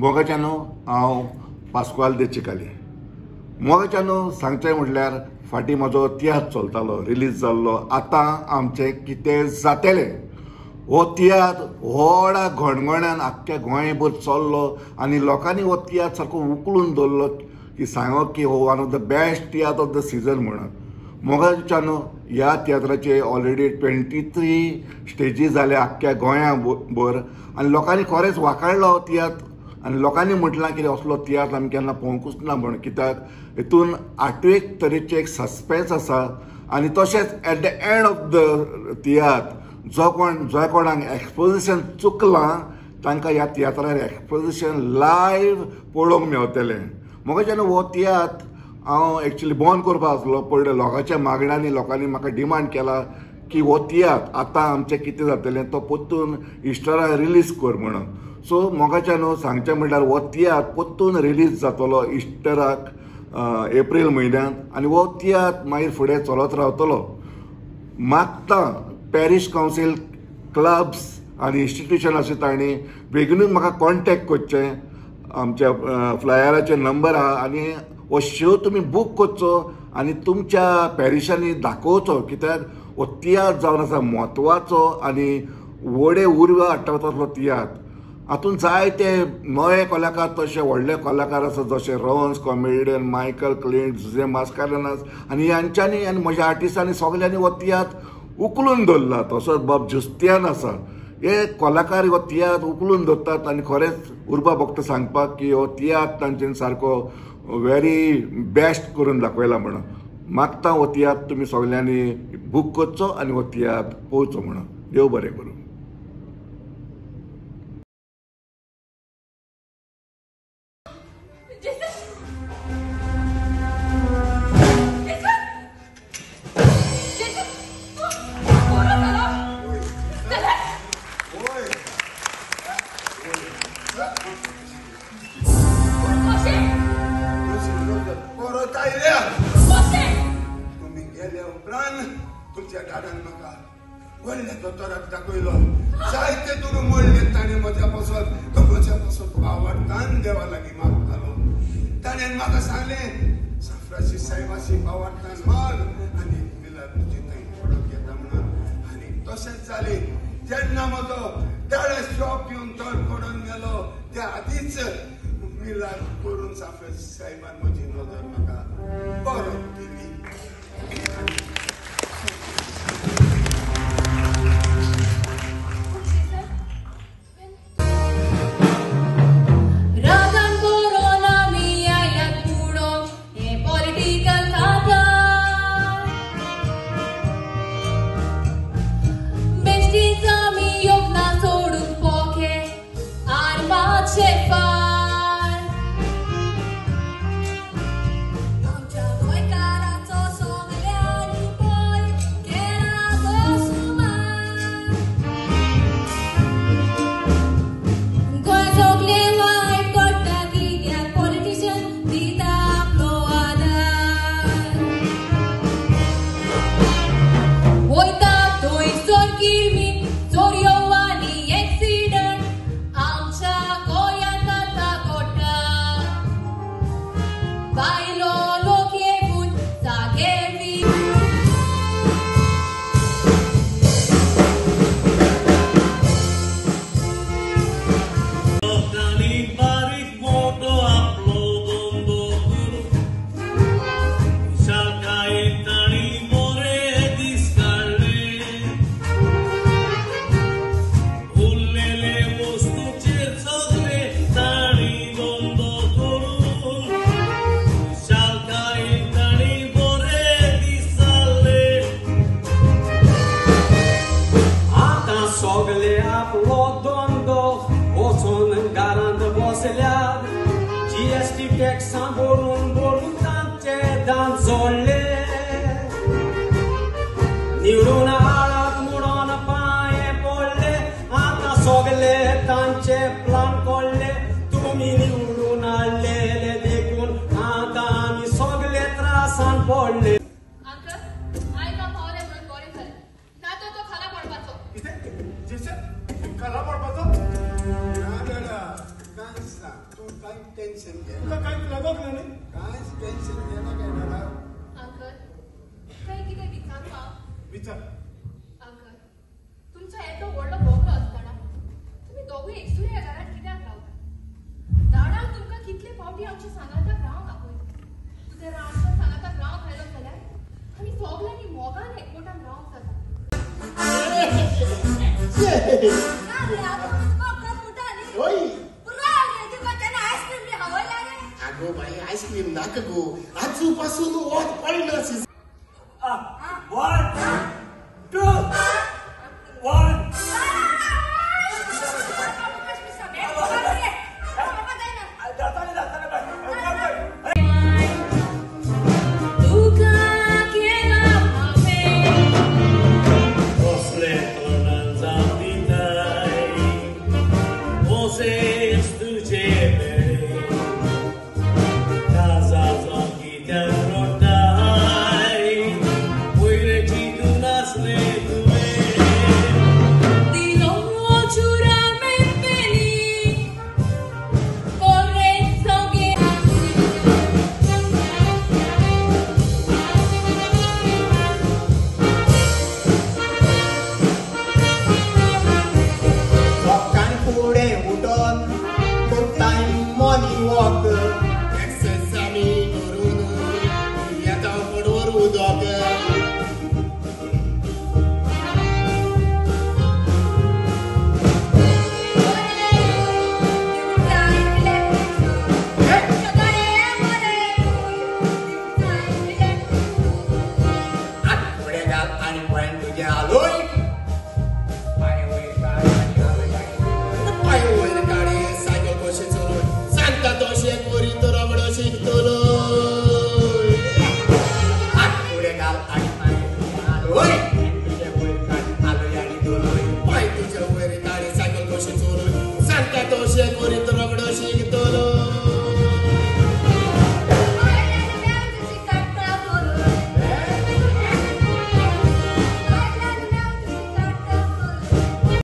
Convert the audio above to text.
मोगाच्यानो हांव पास्कुआल दे चिकाली. मोगाच्यानो सांगचें म्हटल्यार फाटीं म्हजो तियात्र चलतालो, रिलीज जाल्लो आतां आमचें कितें जातलें. हो तियात्र व्हडा घणघण्यान आख्ख्या गोंयभर चल्लो आनी लोकांनी हो तियात्र सारको उखलून दवरलो की सांगप की हो one of the best tiatr of the season म्हणून. मोगाच्यानो ह्या तियात्राचे ऑलरेडी 23 स्टेजी जाले आख्ख्या गोंया भर आनी लोकांनी खरेंच वाखाणलो हो तियात्र आनी लोकांनी म्हटलां की असलो तियात्र आमी केन्ना पळोवंकूच ना म्हण. कित्याक हितून आठवेक तरेचें एक सस्पेन्स आसा आनी तशेंच at the end of the tiatr जो कोण जो कोणाक एक्सपोजिशन चुकलां तांकां ह्या तियात्रार एक्सपोजिशन लायव्ह पळोवंक मेवतलें. मोगाच्यान हो तियात्र हांव एक्चुली बंद करपा आसलो, पण लोकांच्या मागण्यांनी लोकांनी म्हाका डिमांड केला की हो तियात्र आतां आमचें कितें जातलें तो परतून इस्टराक रिलीज कर म्हणून. सो मोगाच्यान सांगचें म्हणल्यार हो तियात्र परतून रिलीज जातलो इस्टराक एप्रील म्हयन्यांत आनी हो तियात्र मागीर फुडें चलत रावतलो. मागता पॅरीश कावन्सील क्लब्स आनी इन्स्टिट्युशन आसा तांणी बेगीनूच म्हाका कॉन्टेक्ट करचें. आमच्या फ्लायराचे नंबर आहा आनी हो शो तुमी बूक करचो आनी तुमच्या पॅरिशांनी दाखोवचो. कित्याक हो तियात्र जावन आसा म्हत्वाचो आनी व्हडे उर्बा हाडटा तसलो तियात्र. हातूंत जायते नवे कलाकार तशे व्हडले कलाकार आसा जशे रोन्स कॉमेडियन मायकल क्लिंट, जुजे मास्कारेन्हास आनी ह्यांच्यांनी आनी म्हज्या आर्टिस्टांनी सगल्यांनी हो तियात्र उखलून दवरला. तसोच बाब जुस्तियान आसा, हे कलाकार हो तियात्र उखलून दवरतात आनी खरेंच उर्बा भक्त सांगपाक की हो तियात्र तांच्यानी सारको वेरी बेस्ट करून दाखयला म्हणून. मागता हो तियात्र तुमी सगल्यांनी बूक करचो आनी हो तियात्र पळोवचो म्हणून. देव बरें करूं. तुमच्या दादान म्हाका व्हडल्या दोतोराक दाखयलो, जायते दुडू मोडले ताणें म्हज्या पासत. तो म्हज्या पासत बावडतान देवा लागीं मागतालो. ताणें म्हाका सांगलें साफ्राशी सायबाशी बावडतान माग आनी मिलार तुजी थंय पडोंक येता म्हणून. आनी तशेंच जालें. जेन्ना म्हजो दाडा शॉप येवन तर पडोन गेलो त्या आदींच मिलार करून साफ्राशी सायबान म्हजी नदर म्हाका परत दिली. जीएसटी टॅक्स बोलून बोलून तांचे दान जोडले, निवडून हाडात म्हणून पांये पडले, आतां सगले तांचे प्लान कोडले. तुमी निवडून हाडलेले देखून आतां आमी सगले त्रासान पडले. खाला पडपाचो ना दादा, कांयच ना. तूं कांय टेन्शन घे. तुका कांयच लागोंक ना न्ही? कांयच टेन्शन घेनाका दादा. अंकल, तुका कितें विचारू हांव? विचार. अंकल, तुमचो येदो व्हडलो बोगलो आसतना तुमी दोगूय एकसुरे ह्या घरांत कित्याक रावता? दादान तुमकां कितले फावटी आमच्या सांगाताक रावंक आपयलो. तूं जर आमच्या सांगाताक रावंक आयलो जाल्यार आमी सगल्यांनी मोगान एकवटान रावंक जाता. आगो बाई आयस्क्रीम नाका गो. आजू पासून